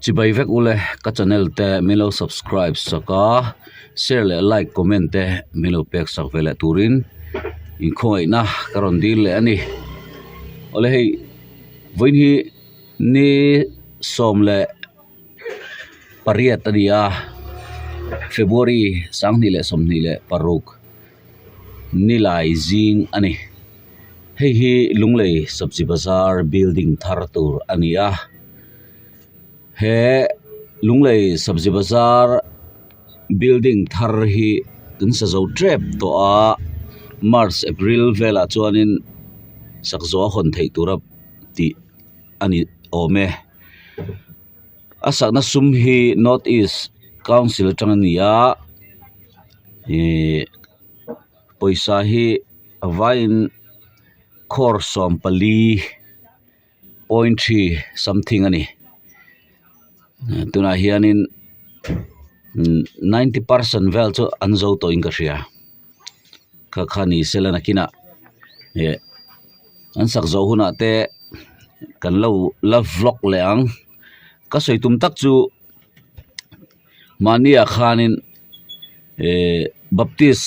Chibai vek ule ka channel te min lo subscribe sak a share leh like comment te min lo pek sak ve leh turin inkhawngaihna ka rawn dil leh a ni awle hei vawiin hi ni 18 a ni a February 2026 nilai zing a ni. Hei hi Lunglei Sabzi Bazar building thar tur a ni a he Lunglei Sabzi Bazar building thar hi an sa zo tep tawh a March April velah chuanin sak zawh a hawn theih tura tih a ni awm e a sakna sum hi North East Council atang a ni a ihh pawisa hi. A vaiin crore 14.3 something a ni tunah hianin 90% vel chu an zo tawhin ka hria kha kha ni sela nakinah eh an sak zawh hunah te kan lo la vlog leh ang ka sawi tum tak chu. Mahniah khanin ehh baptist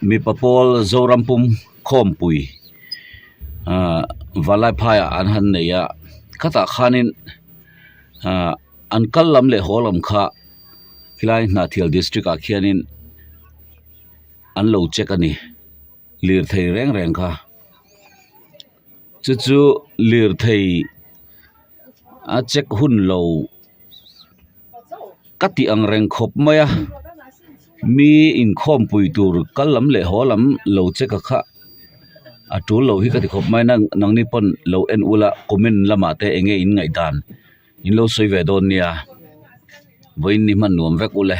mipa pawl Zoram pum khawmpui ahh Vanlaiphaiah an han nei a khatah khanin ahh an kal lam leh haw lam kha helai Hnahthial district ah khianin an lo check a ni lirthei reng reng kha chu chu lirthei a check hun lo. Ka tih ang reng khawp mai a mi inkhawmpui tur kal lam leh haw lam lo check a kha a tul lo hi ka ti khawp mai a nangni pawn lo en ula comment lamah te eng nge in ngaihdan in lo sawi ve dawn nia vawiin ni hman nuam vek ule.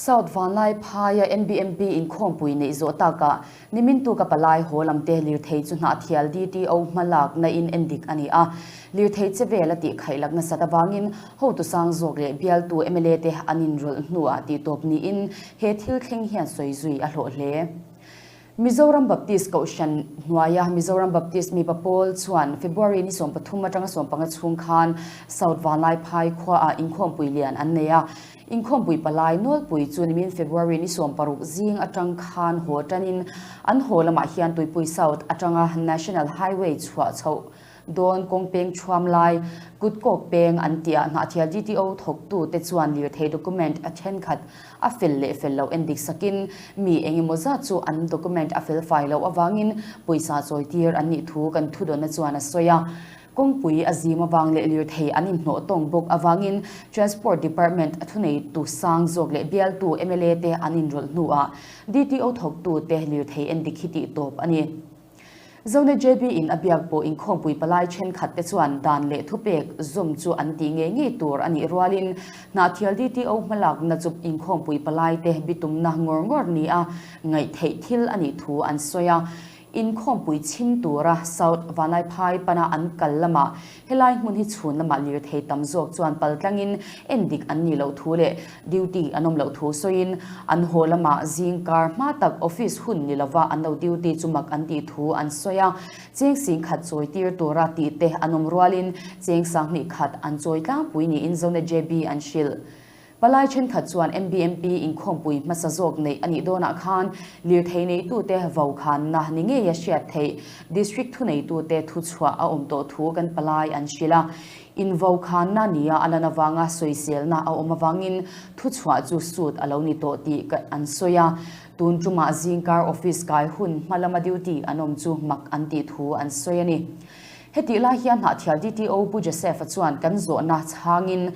South Vanlaiphaia MBMP inkhawmpui neih zawh takah nimin tuka palai haw lamte lirthei chu Hnahthial DTO hmalakna in endik a ni a. Lirthei che vel a tih khaihlak nasat avangin hotu sang zawk leh bialtu mla te an inrawlh hnuah tihtawp niin he thil thleng hian sawi zui a hlawh hle. Mizoram Baptist Kohhran hnuaia Mizoram Baptist mipa pawl chuan February ni 13 atanga 15 chhung khan South Vanlaiphai khuaah inkhawmpui lian an nei a. Inkhawmpui palai nawlpui chu nimin February ni 16 zing atang khan haw tanin an haw lamah hian Tuipui South atanga National Highway chhuah chhoh Dawn kawng peng thuam lai, kut kawk peng an tih ah Hnahthial DTO thawktu te chuan lirthei document a thenkhat a fel leh fel loh endik sakin mi eng emaw zat chu an document a fel fai loh avangin pawisa chawi tir an nih thu kan thudawnna chuan a sawi a. Kawngpui a zim avang leh lirthei an inhnawh tawng bawk avangin Transport Department a thuneitu sang zawk leh bialtu mla te an inrawlh hnuah DTO thawktu te lirthei endik hi tih tawp a ni. Zone JB in a biak pawh inkhawmpui palai thenkhat te chuan dan leh thupek zawm chu an tih ngei ngei tur a nih rualin Hnahthial DTO hmalakna chu inkhawmpui palai te bitumna ngawr ngawr nia ngaih theih thil a nih thu an sawi a. Inkhawmpui chhim tura South Vanlaiphai pana an kal lamah Helai hmun hi chhun lamah lirthei tam zawk chuan paltlangin endik an nih loh thu leh duty an awm loh thu sawiin an haw lamah zing kar hma tak office hun ni lova an lo duty chu mak an tih thu an sawi a. Cheng sing khat chawi tir tura tih te an awm rualin cheng sanghnih khat an chawi tlangpui niin Zone JB an hrilh. Palai thenkhat chuan MBMP inkhawmpui hmasa zawk neih a nih dawnah khan lirthei neitute vokhanna ni ngeia hriat theih District thuneitute thuchhuah a awm tawh thu kan palai an hrilh a. Invokhanna nia a lan avanga sawiselna a awm avangin thuchhuah chu sut a lo ni tawh tih an sawi a. Tun tumah zingkar office kai hun hma lama duty an awm chu mak an tih thu an sawi a ni. Hetih lai hian Hnahthial DTO Pu Joseph-a chuan kan zawhna chhangin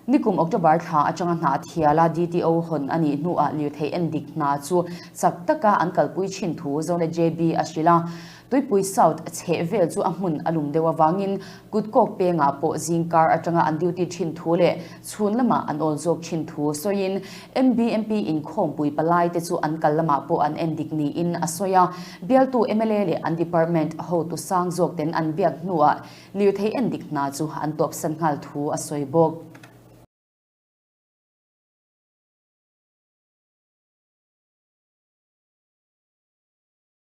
Nikum October thla atanga hna thiala DTO hawn a nih hnuah lirthei endik hna chu chak taka an kalpui thin thu Zone JB a hrilh a. Tuipui South chheh vel chu a hmun a lum deuh avangin kutkawk pengah pawh zingkar atanga an duty thin thu leh chhun lamah an awl zawk thin thu sawiin MBMP inkhawmpui palai te chu an kal lamah pawh an endik niin a sawi a. Bialtu mla leh an department hotu sang zawk ten an biak hnuah Lirthei endik hna chu an tawpsan nghal thu a sawi bawk.